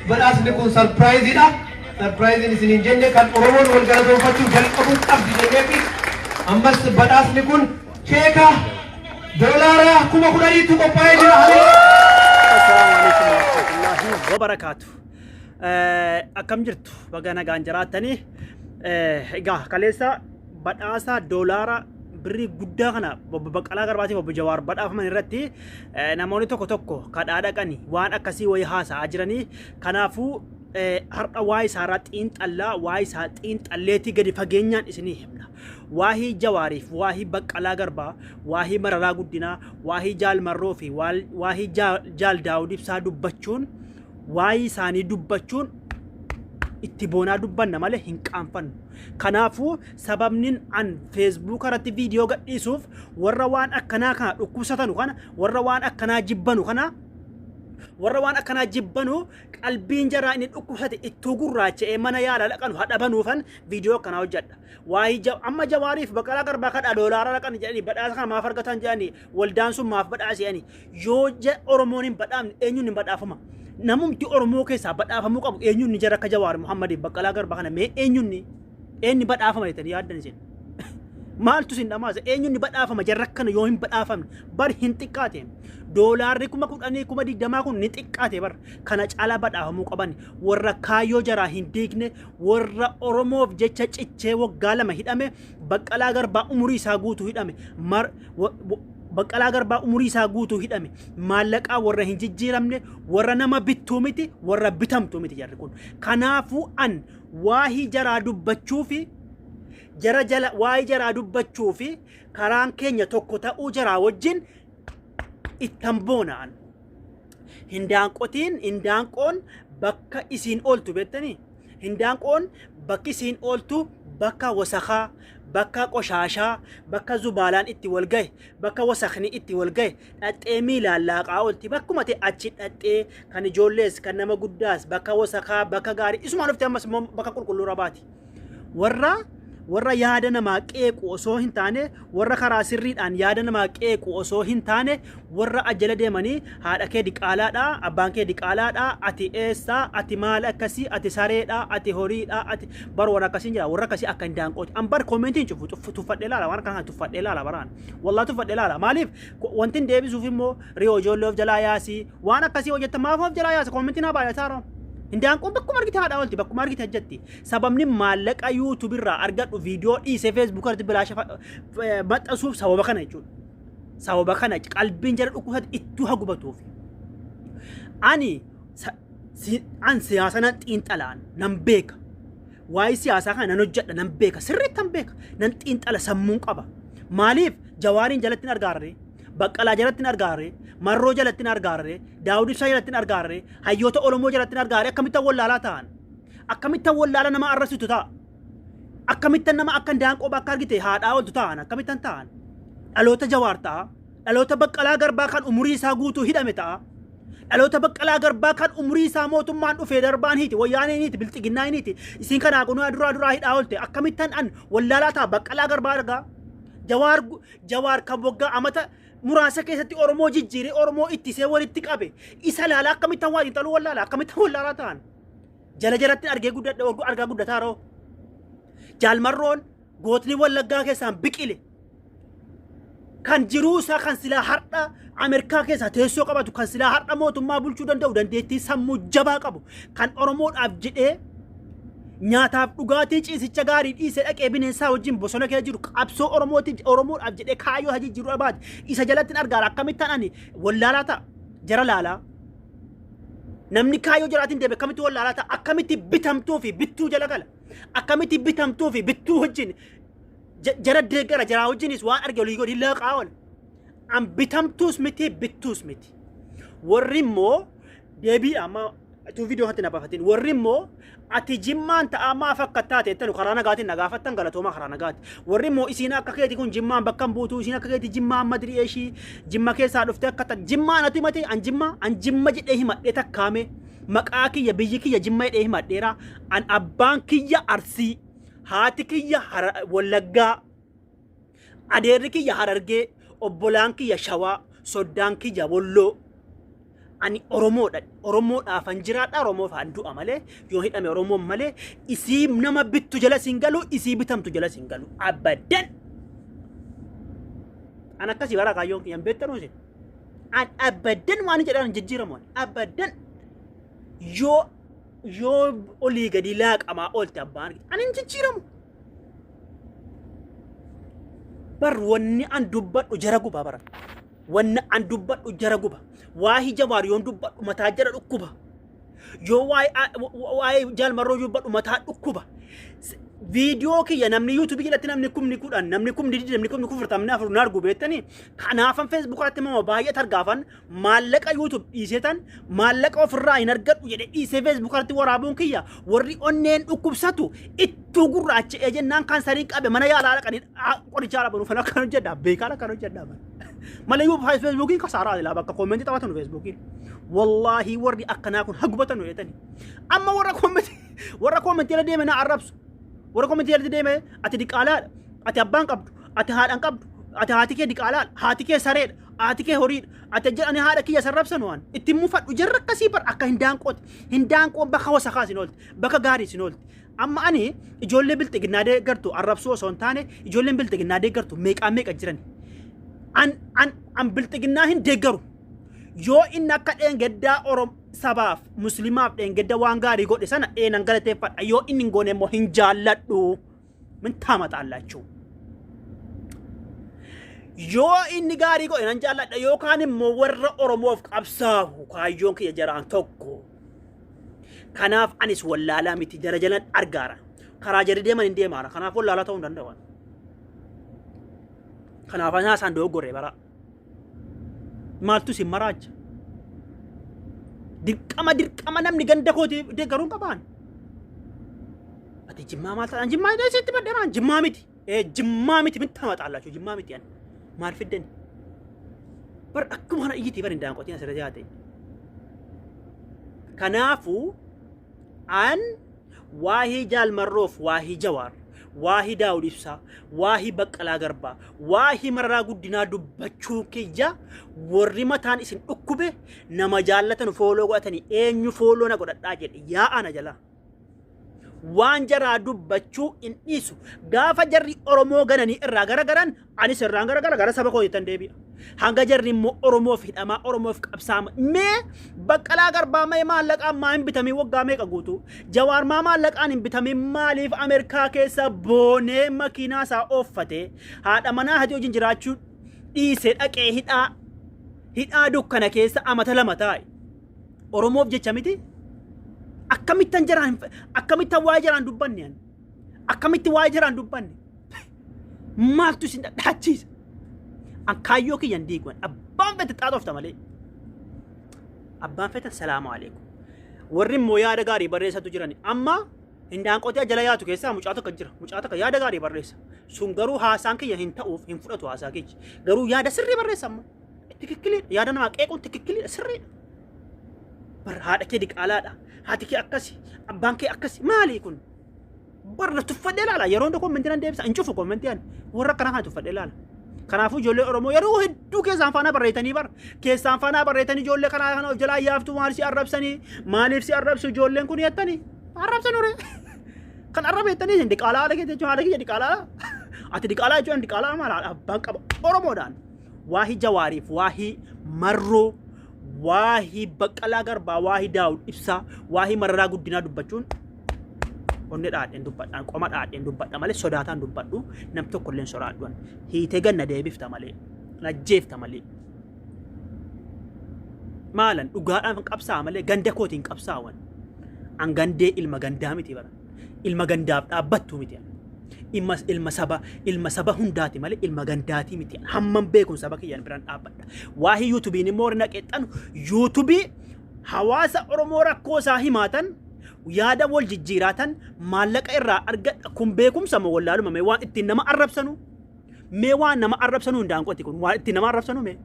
Badhaasni kun surpriseiidha. Surpriseiin isin hin jenne kan Oromoon wal galatoonfachuu jalqabuu qabdi jenneefi ammas badhaasni kun cheeka doolaara 10,000tu qophaa'ee jira. Assalaamu alaikum warahmatullahi wabarakaatu. Akkam jirtu, baga nagaan jiraattanii. Egaa kaleessa badhaasa doolaara birrii guddaa kana obbo Baqqalaa Garbaatiif obbo Jawaar badhaafaman irratti namoonni tokko tokko kadhaa dhaqani waan akkasii wayii haasa'aa jiranii. Kanaafuu har'a waa isaarraa xiinxallaa, waa isaa xiinxalleetii gadi fageenyaan isinii himna. Waahii Jawaariif, waahii Baqqalaa Garbaa, waahii Mararaa Guddinaa, waahii Jaal Marroo fi waahii Jaal Daawud Ibsaa dubbachuun, waa'ee isaanii dubbachuun itti boonaa dubbanna malee hin qaanfannu. Kanaafuu sababnin an Facebook irratti viidiyoo gadhiisuuf warra waan akkanaa kana dhukkubsatanu kana, warra waan akkanaa jibbanu kana, warra waan akkanaa jibbanu qalbiin jaraa inni dhukkubsate ittuu gurraacha'ee mana yaalaa dhaqanu hadhabanuufan viidiyoo akkanaa hojjedha. Waa'ee amma Jawaariif Baqqalaa Garbaa kadhaa doolaara dhaqan jedhanii badhaasa kana maaf argatan jedhanii, waldaan sun maaf badhaase jedhanii, yoo Oromoon hin badhaafne eenyuun hin badhaafama? Namumti Oromoo keessaa badhaafamuu qabu eenyuun ni jara akka Jawaar Muhammadiif Baqqalaa Garbaa kana? Mee eenyuun ni eenyu badhaafama jettanii yaaddan isin? Maaltu isin dhamaasa? Eenyuun ni badhaafama jarra kana yoo hin badhaafamne? Bar hin xiqqaate. Doolaarri 10,000, 20,000 kun ni xiqqaate bar. Kana caalaa badhaafamuu qaban warra kaayyoo jaraa hin diigne, warra Oromoof jecha cichee waggaa 2 hidhame. Baqqalaa Garbaa umurii isaa guutuu hidhame. Baqqalaa Garbaa umurii isaa guutuu hidhame. Maallaqaa warra hin jijjiiramne, warra nama bittuu miti, warra bitamtuu miti jarri kun. Kanaafuu an waahii jaraa dubbachuu fi jara jala waa'ee jaraa dubbachuu fi karaan keenya tokko ta'uu jaraa wajjin ittan boona'an. Hindaanqotiin, hindaanqoon bakka isiin ooltu beektanii? Hindaanqoon bakki isiin ooltu bakka wasakaa, bakka qoshaashaa, bakka zubaalaan itti wal gahe, bakka wasakni itti wal gahe dhaxxee miilaan laaqaa oolti. Bakkuma ta'e achi dhaxxee kan ijoollees kan nama guddaas bakka wasakaa, bakka gaarii isumaan dhufte ammas immoo bakka qulqulluu rabaati. Warra yaada namaa qeequ osoo hin taane, warra karaa sirriidhaan yaada namaa qeequ osoo hin taane, warra ajjala deemanii haadha kee diqaalaadha, abbaan kee diqaalaadha, ati eessaa, ati maal akkasii, ati sareedha, ati horiidha, ati bar warra akkasiin jira, warra akkasii akka hin daanqooti. An bar commentiin cufu tuffadhee laala, waan akkana tuffadhee laala baraan. Wallaa tuffadhee laala. Maaliif wanti hin deebisuuf immoo riyoo ijoollee of jalaa yaasii waan akkasii hojjetta, maaf of jalaa yaasa? Commentiin haa baay'ataa roo. Hindaanqoon bakkuma argite haadha oolti, bakkuma argite hojjetti. Sababni maallaqa YouTube irraa argadhu viidiyoo dhiisee Facebook irratti bilaasha maxxansuuf sababa kana jechuudha. Sababa kana qalbiin jara dhukkubsate ittuu hagubatuuf. Ani an siyaasa nan xiinxalaan nan beeka. Waa'ee siyaasaa kana nan hojjedha, nan beeka, sirriitti nan beeka, nan xiinxala, sammuun qaba. Maaliif Jawaariin jalatti hin argaarre? Baqqalaa jalatti hin argaarre? Marroo jalatti hin argaarre? Daawud Ibsaa jalatti hin argaarre? Hayyoota Oromoo jalatti hin argaarre? Akkamittan wallaalaa ta'an? Akkamittan wallaala nama arrabsitu ta'a? Akkamittan nama akka daanqoo bakka argite haadhaa ooltu ta'an? Akkamittan ta'an? Dhaloota Jawaar ta'a. Dhaloota Baqqalaa Garbaa kan umurii isaa guutuu hidhame ta'a. Dhaloota Baqqalaa Garbaa kan umurii isaa mootummaan dhufee darbaan hiiti, wayyaaneen hiiti, bilxiginnaa hiiti. Isiin kanaa kunaa duraa duraa hidhaa oolte. Akkamittan an wallaalaa ta'a Baqqalaa Garbaa argaa? Jawaar kan waggaa amata muraasa keessatti Oromoo jijjiiree Oromoo ittisee walitti qabe isa laala akkamittan waa xiinxaluu wallaala? Akkamittan wallaalaa ta'an? Jala jalatti argee guddadhe, argaa guddataa roo. Jaalmarroon gootni Wallaggaa keessaan biqile kan jiruu isaa kan silaa har'a Ameerikaa keessaa teessoo qabatu, kan silaa har'a mootummaa bulchuu danda'u, dandeettii sammuu jabaa qabu, kan Oromoodhaaf jedhee nyaataaf dhugaatii ciisicha gaarii dhiisee dhaqee bineensaa wajjin bosona keessa jiru, qabsoo Oromootiif Oromoodhaaf jedhee kaayyoo hajii jiru dhabaate isa jalatti hin argaara. Akkamittaan ani wallaalaa ta'a jara laalaa? Namni kaayyoo jaraatiin deeme akkamitti wallaalaa ta'a? Akkamitti bitamtuu fi bittuu jala gala? Akkamitti bitamtuu fi bittuu wajjin jara deeggara, jaraa wajjinis waan arge olii godhi laaqaa oola? An bitamtuus miti, bittuus miti. Warri immoo deebii amma utuu viidiyoo kanatti na baafatin, warri immoo ati Jimmaan ta'aa maaf akka taate jettanu karaa nagaatiin na gaafattan, galatoomaa, karaa nagaati. Warri immoo isiin akka keeti kun Jimmaan bakka hin buutu, isiin akka keeti Jimmaa amma diri'ee ishii Jimma keessaa dhuftee akka Jimmaan ati himate, an Jimma, an Jimma jedhee himadhee takkaame maqaa kiyya, biyyi kiyya Jimma jedhee himadheera. An abbaan kiyya Arsii, haati kiyya Wallaggaa, adeerri kiyya Harargee, obbolaan kiyya Shawaa, soddaan kiyya Wolloo. Ani Oromoodha. Oromoodhaafan jiraadha. Oromoofaan du'a malee yoo hidhame Oromoon malee isii nama bittu jala siin galu isii bitamtu jala siin galu. Abadan. An akkasii bara kaayyoon kiyyan beektanuu isin. An abadan waan jedhan jijjiiramu. Abadan. Yoo olii gadi laaqamaa oolte abbaan ani hin jijjiiramu. Bar wanni an dubbadhu jara guba bara. Wanni an dubbadhu jara guba. Waa'ee Jawaar yoon dubbadhu mataa jara dhukkuba. Yoo waa'ee Jaal Marroo dubbadhu mataa dhukkuba. Viidiyoo kiyya namni yuutuubii jalatti namni 10,000 namni 20,000 namni 44,000 na argu beektanii. Kanaafan feesbuuk irratti immoo baay'ee targaafan maallaqa yuutuub dhiisetan maallaqa ofirraa hin argadhu jedhe dhiisee feesbuuk irratti waraabuun kiyya warri onneen dhukkubsatu ittuu gurraacha'ee jennaan kaansariin qabe mana yaalaa dhaqanii qorichaa dhaabanu fana kan hojjedha beekaan akkan hojjedha malee yoo feesbuukiin kasaaraa ilaa bakka koomentii taphatan feesbuukiin wallaahii warri akkanaa kun hagubatanu jedhani amma warra koomentii warra koomentii irra deeme na arrabsu warra koomentii irra deeme ati diqaalaadha ati abbaan qabdu ati haadhan qabdu ati haati kee diqaalaadha haati kee sareedha haati kee horiidha ati jedhanii haadha kiyya sarrabsan waan itti mufadhu jarra akkasii bar akka hindaanqooti hindaanqoon bakka wasakaa isin oolti bakka gaarii isin oolti. Amma ani ijoollee bilxiginnaa deeggartu arrabsuu osoo hin taane ijoolleen bilxiginnaa deeggartu meeqaa meeqa jiran. An an an bilxiginnaa hin deeggaru. Yoo inni akka dheengaddaa Orom sabaaf muslimaaf dheengadda waan gaarii godhe sana eenan galateeffadha. Yoo inni hin goone immoo hin jaalladhu. Min taamaxaallachuu. Yoo inni gaarii godhe nan jaalladha yookaan immoo warra Oromoof qabsaahu kaayyoon kiyya jaraan tokko. Kanaaf anis wallaalaa miti jara jalan argaara. Karaa jarri deeman hin deemaara. Kanaaf wallaalaa ta'uu hin danda'u. Kanaaf anaa isaan dogoggorre bara. Maaltu isin maraacha? Dirqama dirqama namni ganda kooti deeggaruu hin qabaan. Ati jimmaa maal taatan jimmaa sitti baddeeraan jimmaa miti. Ee jimmaa miti min tamaxaallachuu jimmaa miti ani. Maal fiddani? Bar akkuma kana iyyitii bar hin daanqotiin asirra jaate. Kanaafuu an waahii Jaal Marroof waahii Jawaar waahii Daawud Ibsaa waahii Baqqalaa Garbaa waahii Mararaa Guddinaa dubbachuu kiyya warri mataan isin dhukkube nama jaallatan fooloo godhatanii eenyu fooloo na godhadhaa jedhe yaa'aa na jalaa. Waan jaraa dubbachuu hin dhiisu. Gaafa jarri Oromoo gananii irraa garagaran anis irraan garagara gara saba kootiittan deebi'a. Hanga jarri immoo Oromoof hidhamaa Oromoof qabsaama. Mee Baqqalaa Garbaa mee maallaqaan maa hin bitamiin waggaa meeqa guutuu? Jawaar maa maallaqaan hin bitamiin maaliif Ameerikaa keessa boonee makiinaa isaa ooffatee haadha manaa hatii wajjin jiraachuu dhiisee dhaqee hidhaa hidhaa dukkana keessa amata 2 taa'e. Oromoof jecha miti. Akkamittan jaraan akkamittan waa'ee jaraan dubbanne ani. Akkamitti waa'ee jaraan dubbanne. Maaltu isin dhadhaachiisa? An kaayyoo kiyya hin diigu. Abbaan fete xaaxofta malee. Abbaan fete salaamu alaikum. Warri immoo yaada gaarii barreessatu jiran. Amma hindaanqotii jala yaatu keessaa mucaa tokko jira. Mucaa tokko yaada gaarii barreessa. Sun garuu haasaan kiyya hin ta'uuf hin fudhatu haasaa kiyya. Garuu yaada sirrii barreessa amma. Tikikkiliidha. Yaada namaa qeequun tikikkiliidha sirriidha. Bar haadha kee diqaalaadha. Haati kee akkasi. Abbaan kee akkasi. Maali kun? Bar na tuffadhee ilaala. Yeroo hunda kommentii nan deebisa. Hin cufu kommentii ani. Warra akkanaa kana tuffadhee ilaala. Kanaafuu ijoollee Oromoo yeroo hedduu keessaan faana barreessanii bar. Keessaan faana barreessanii ijoollee kanaa kana of jalaa yaaftu maal si arrabsanii maaliif si arrabsu ijoolleen kun jettanii arrabsan ture. Kan arraba jettanii isin diqaalaa haadha kee jechuun haadha kiyya diqaalaa. Ati diqaalaa jechuun diqaalaa maal abbaan qaba Oromoodhaan. Waahii Jawaariif, waahii Marroo, waahii Baqqalaa Garbaa, waahii Daawud Ibsaa, waahii Mararaa Guddinaa dubbachuun onnee dhaadheen dubbadhaan qoma dhaadheen dubbadha malee sodaataan dubbadhu nam tokko illee sodaadhu hiitee ganna deebifta malee najjeefta malee maalan dhugaadhaan qabsaa'a malee ganda kootiin qabsaa'an an gandee ilma gandaa miti bara ilma gandaaf dhaabbattu miti ilma ilma saba ilma saba hundaati malee ilma gandaatii miti hammam beekun saba kiyyan biran dhaabbadha waahii yuutubiin immoo warri naqeexxanu yuutubii hawaasa Oromoo rakkoo isaa himaatan yaada wal jijjiiraatan maallaqa irraa argadha kun beekumsa moo wallaaluma mee waan ittiin nama arrabsanu mee waan nama arrabsanu hin daanqoti kun waan ittiin nama arrabsanu mee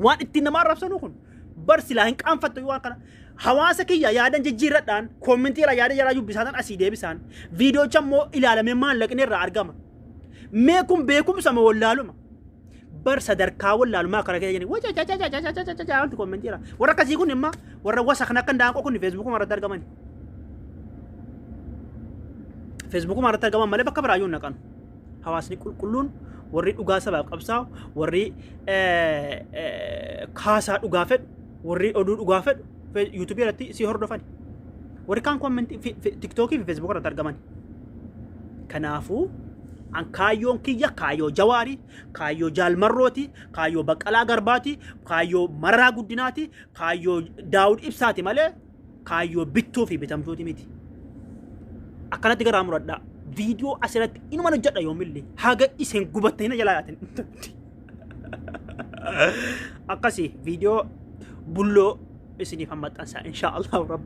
waan ittiin nama arrabsanu kun bar silaa hin qaanfattu waan kana hawaasa kiyya yaadan jijjiirradhaan koomentii irraa yaada jaraa dubbisaataan asii deebisaan viidiyoocha immoo ilaalamee maallaqni irraa argama mee kun beekumsa moo wallaaluma. Bar sadarkaa wallaalumaa kana keessa jirani waca ca ca ca ca ca ca ca wanti koomentiira. Warra akkasii kun immoo warra wasakna akka daanqoo kun feesbuukuma irratti argaman. Feesbuukuma irratti argaman malee bakka biraayyuu hin naqanu. Hawaasni qulqulluun warri dhugaa sabaaf qabsaa'u warri kaasaa dhugaa fedhu warri oduu dhugaa fedhu yuutuubii irratti si hordofani. Warri kaan koomentii tiktookii fi feesbuuka irratti argaman. Kanaafuu an kaayyoon kiyya kaayyoo Jawaarii, kaayyoo Jaalmarrooti, kaayyoo Baqqalaa Garbaati, kaayyoo Mararaa Guddinaati, kaayyoo Daawud Ibsaati malee kaayyoo bittuu fi bitamtuuti miti. Akkanatti garaa muradhaa. Viidiyoo asirratti inuman hojjedha yoomillee haga isin gubattanii na jalaa yaatin. Akkasi viidiyoo bulloo isiniif maxxansa insha Allah rabbi.